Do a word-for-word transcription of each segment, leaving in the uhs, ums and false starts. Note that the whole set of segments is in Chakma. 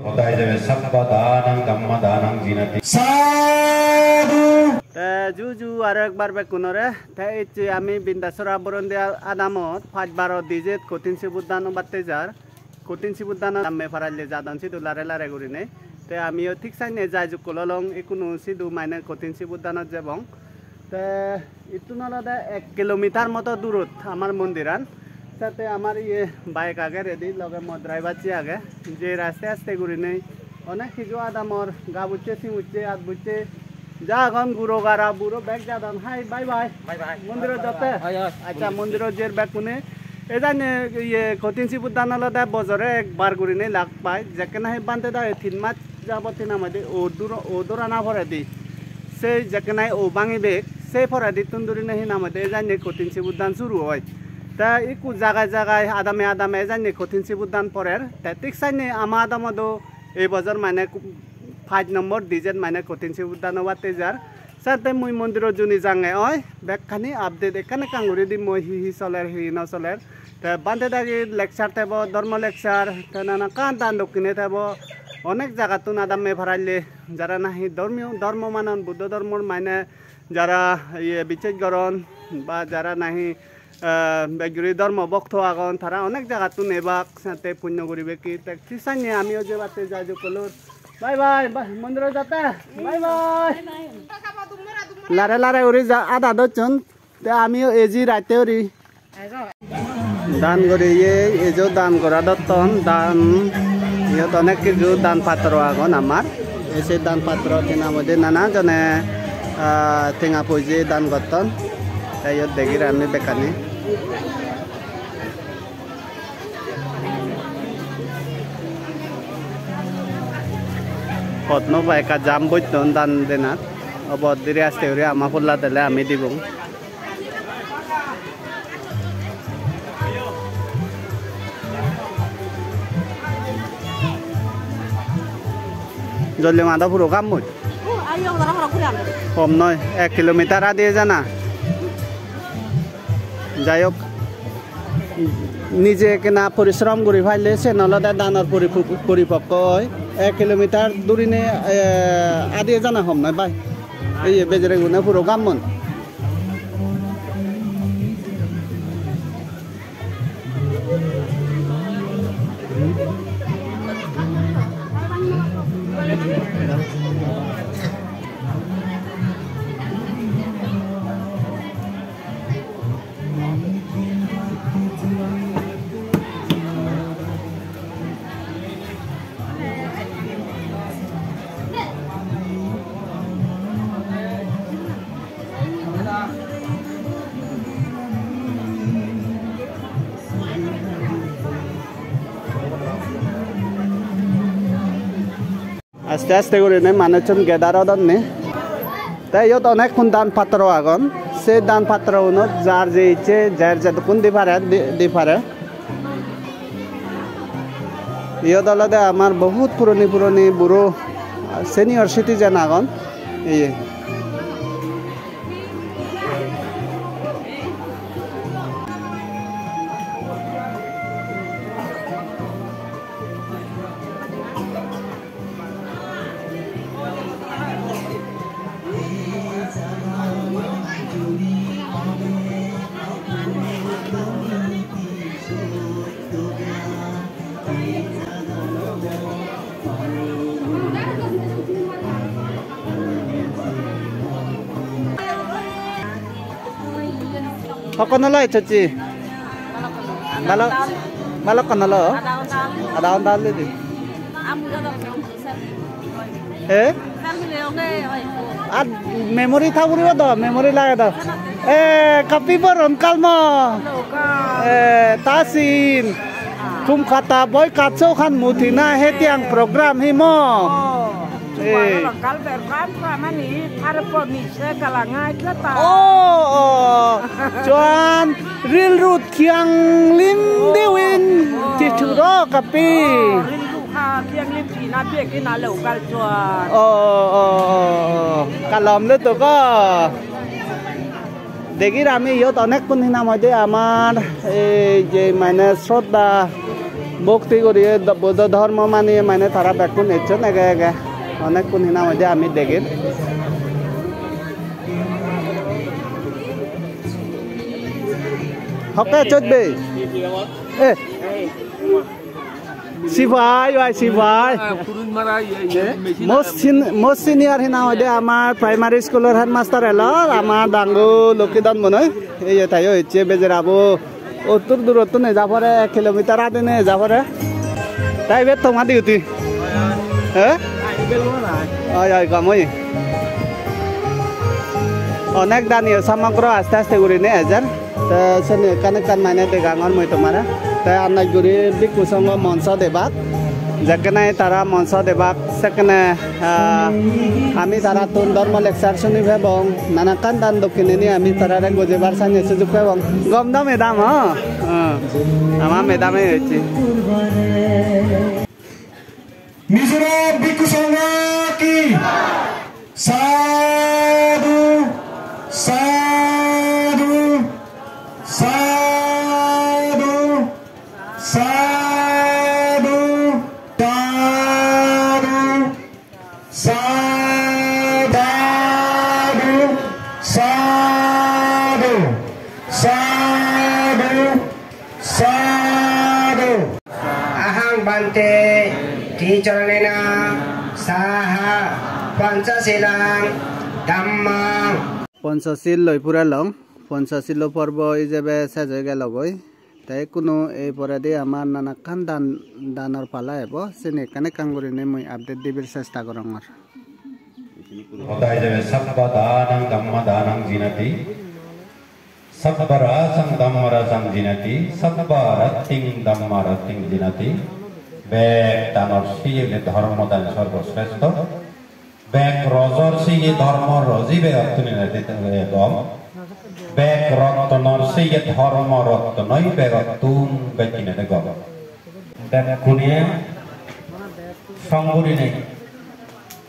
Hoda hijebe sabba danang dhamma danang jinati. Sadhu. Te ju ju aro ekbar bekkunore, te icche ami Bindasora Borondiyal adamot pach baro dijet kothin sibuddan obatte jar. Kothin sibuddanot amme paralle jadon sidu lare lare gurinei. Te amiyo thik sanne jai jukkol olong, ikkunu sidu mane kothin sibuddanot jebong. Te ittun olode ek kilometer moto durot amar mondiran. Sate amar iye bike age ready, loge mo driver-chi age. Je aste aste gurinei onek hiju adamor, ga bucche, si bucche, at bucche, ja agon guro gara buro bek jadon. Hai, bye bye. Bye bye. Mondirot jatte? Hoi, hoi. Accha, mondirot jer bekkune. Ejane iye kothin sibuddan olode bojore ekbar gurinei lak pai. Jekke nahi bhante dagi tin mas jabot hinamoi de o duro-, o dorana poredi. Sei jekke nahi o bangibek, sei poredittun durinei hinamoi de ejane kothin sibuddan suru oi. Te ikku jagai jagai adame adame ejane kothin sibuddan porer. Te thik sanne ama adamodo ei bojor mane ku-, pach nombor dijet mane kothin sibuddan obatte jar. Sate mui mondirot juni jange oi, bekkani update ekkan ekkan guri dim mui, hi hi soler, hi hi no soler. Te bhante dagi lecture tebo, dhormo lecture, te nanakkan dan dokkine tebo, onek jagattun adamme paralle, jara nahi dhormiyo, dhormo manon, Buddho dhormor mane jara iye bichej goron, ba jara nahi, eh, bej guri dhormo bhokto agon, tara onek jagattun ebak, sate punyo guribek ki, te thik sanne amiyo jebatte jai jukkolor. Bye bye, bye, mondirot jatte? Bye bye. Bye bye. Lare lare guri ja, ada docchon. Te amiyo eji ratte uri. Dan guriye, ejo dan gora dotton, dan, iyot onek hiju dan patro agon amar. Ei se dan patro hinamoi de nana jone, ah, tenga poije dan gotton. Te iyot degir ami bekkani. Pot no pai, ekka jam botton dan denat. Obot dire aste guri ama polla dele ami dibong. Jolle mada puro gam mui. Hom noi, ek kilometer adi jana. Jai hok, nije ekkena porishrom guri paile sen olode danor poripu-, poripokko oi. Ek kilometer durine, eh, adi jana hom noi bai. Ei bejeregune puro gammon. Aste aste gurinei manuchun gather odonne. Te iyot onekkun dan patro agon. Se dan patrogunot jar je icche, jar jedukkun di pare, di, di pare. Iyot olode amar bohut puroni puroni buro senior citizen agon. Iye. Hokkon olo ecchochi? Balo-, balokkon olo? Ada onta olli di. Eh? Ar memory tha puribo do, memory lage do. Eh, kapi boron kalmo. Eh, ta sin. Tum kata boi katso khan mutina hetiang program hi mo. Eh. Kal ber kan pramani thar po ni se kalanga ikla ta. Oh, oh. Chuan rilru thianghlim deuhin ti thu ro kapi. Oh, rilru kha thianghlim thina biak ina lo kal chuan. Oh, oh, oh, oh. Kalawm lutuk o. Degir ami iyot onekkun hinam hoide amar ei je mane sroddha Bhokti guriye do-, Buddho dhormo maniye mane tara bekkun ecchon ege ege. Onekkun hinang hoide ami degir. Hokke echchot be? Eh. Sipai, oi sipai. Mo sin-, mo senior hinang hoide amar primary school-or headmaster elo, amar dangu Lokkhidhan monoi. Ei je tayo ecche bejerabo. Ottur durottun eja pore, ek kilometer adine eja pore. Tai ibet toma duty? He? Oi, oi, gom oi. Onek daniyo samogro aste aste gurine ejer. Te seni ekkan ekkan mane degangor mui tomare. Te annaj guri bhikkhu songho monso debak. Jekkene tara monso debak, sekkene Ah, ami tarattun dhormo lecture suni pebong, nanakkan dan dokkineni ami tarare gojebar sanye sujuk pebong. Gom do madam, ho? Ah, ama madam e hoiche. Mizoram Bhikkhu Sangha ki? Sadhu, sadhu, sadhu, sadhu, sadhu. Sadhu, sadhu, sadhu, sadhu. Ahang bhante tisaranena saha panchasilang dhammang. Ponchosil loi purelong, Ponchosil porbo ijebe sej oi gelogoi. Te ikkunu ei poredi amar nanakkan dan, danor pala ebo, sini ekkan ekkan gurinei mui update dibar chesta gorongor. Hoda ijebe sabba danang dhamma danang jinati, sabba rasang dhamma rasang jinati, sabba ratting dhamma ratting jinati. Bek danor siyeni dhormo dan sorboshrestho. Bek rojor siye dhormo roji begottun inedi gom. Bek rottonor siye dhormo rottonoi begottun bek inedi gom. Bekkune song gurinei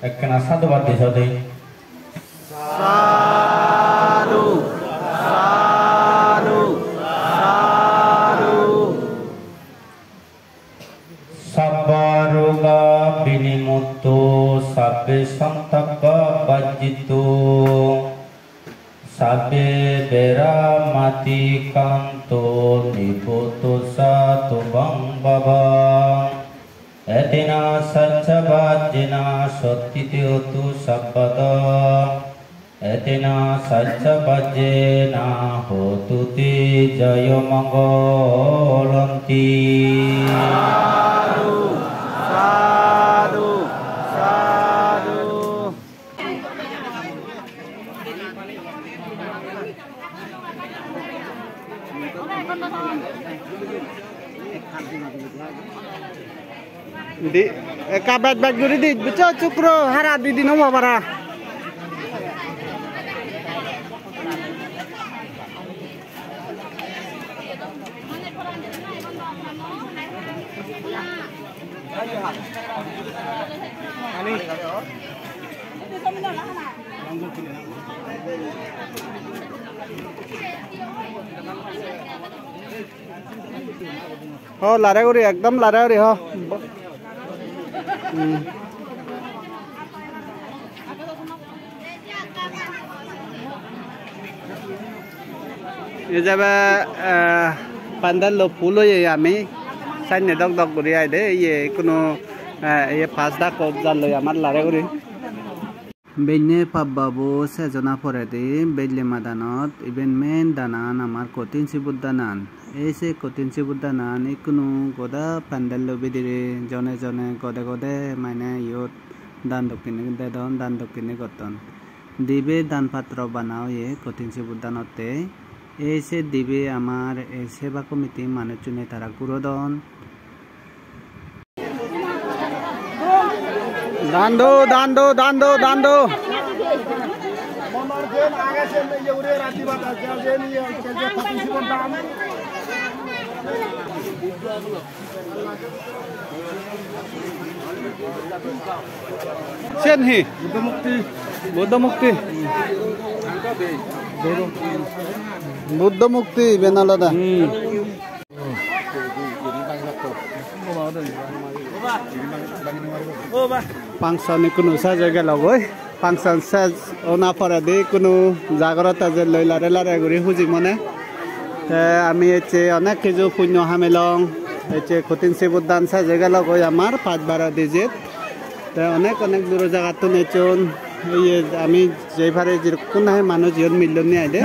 ekkena sadhubad di sode. Sadhu, sadhu, sadhu. Sabba roga vinimutto, sabbe santapa vajjito, sabbe vera mati kanto nibbuto ca tubhaṃ bhava. Etena saccavajjena sotthi hotu sabbadā. Etena saccavajjena hotu te jayamangalanti. Sadhu, sadhu, sadhu. Di, ekka bej bej guri di, bujo, chukro, hara di di no para. Ho, lare guri, ekdom lare guri, ho. Hmm. Ei jebe, eh, pandal lo full oye ami. Sanne dok dok guri ai de, iye, ikkunu, eh, iye pas dak hok jalloi amar lare guri. Benne pabbabo sejona poredi belle madanot iben main danan amar Kothin Sibor danan. Ei se Kothin Sibor danan ikkunu goda pandallo bidire jone jone gode gode mane iyot dan dokkine dedon, dan dokkine gotton. Dibe dan patro bana oye Kothin Sibor danotte. Ei se dibe amar ei seba committee manuchchune tara gurodon. Dan do, dan do, dan do, dan do. Siyen hi? Buddho murti. Buddho murti iben olode. Hmm. Function ikkunu sej oi gelogoi. Function sej ona poredi ikkunu jagorot eje loi lare lare guri huji mone. Te ami ecche onek hiju punyo hamilong. Ecche kothin sibor dan sej oi gelogoi amar pach baro dijit. Te onek onek duro jagattun ecchon. Iye ami jei pari jerokkun nahi manuj iyon millon ni aide.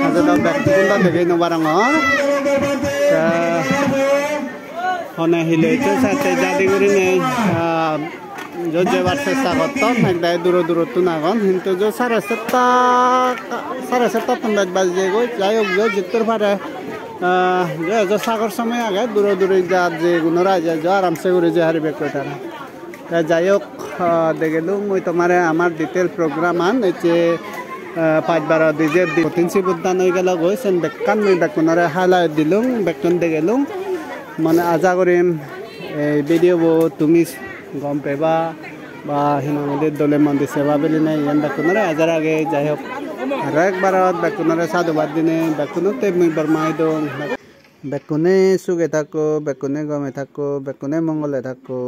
Aje do bekkun do degei no parongor. Te hone hile ecche sette jadi gurinei, ah, jo jebar chesta gotton, ek dagi duro durottun agon, hintu jo sare satta, sare sattattun bej baji jegoi, jai hok jo jittur pare, ah, jo ejo sagor somoy age, duro duri jat jegunor aje jo aramse guri jei paribekkoi tara. Te jai hok, ah, degelung mui tomare amar detail program an, ecche, ah, pach baro dijit di-, kothin sibor dan oi gelogoi, sen bekkan mui bekkunore highlight dilung, bekkun degelung. Mane aja gorim ei video bo tumi gom peba ba hinang hoide dole monde seba bilinei iyen bekkunore aja ragei. Jai hok, aro ekbarot bekkunore sadhubad dinei bekkunotte mui bor mai dong. Bekkune suge thakko, bekkune gome thakko, bekkune mongole thakko.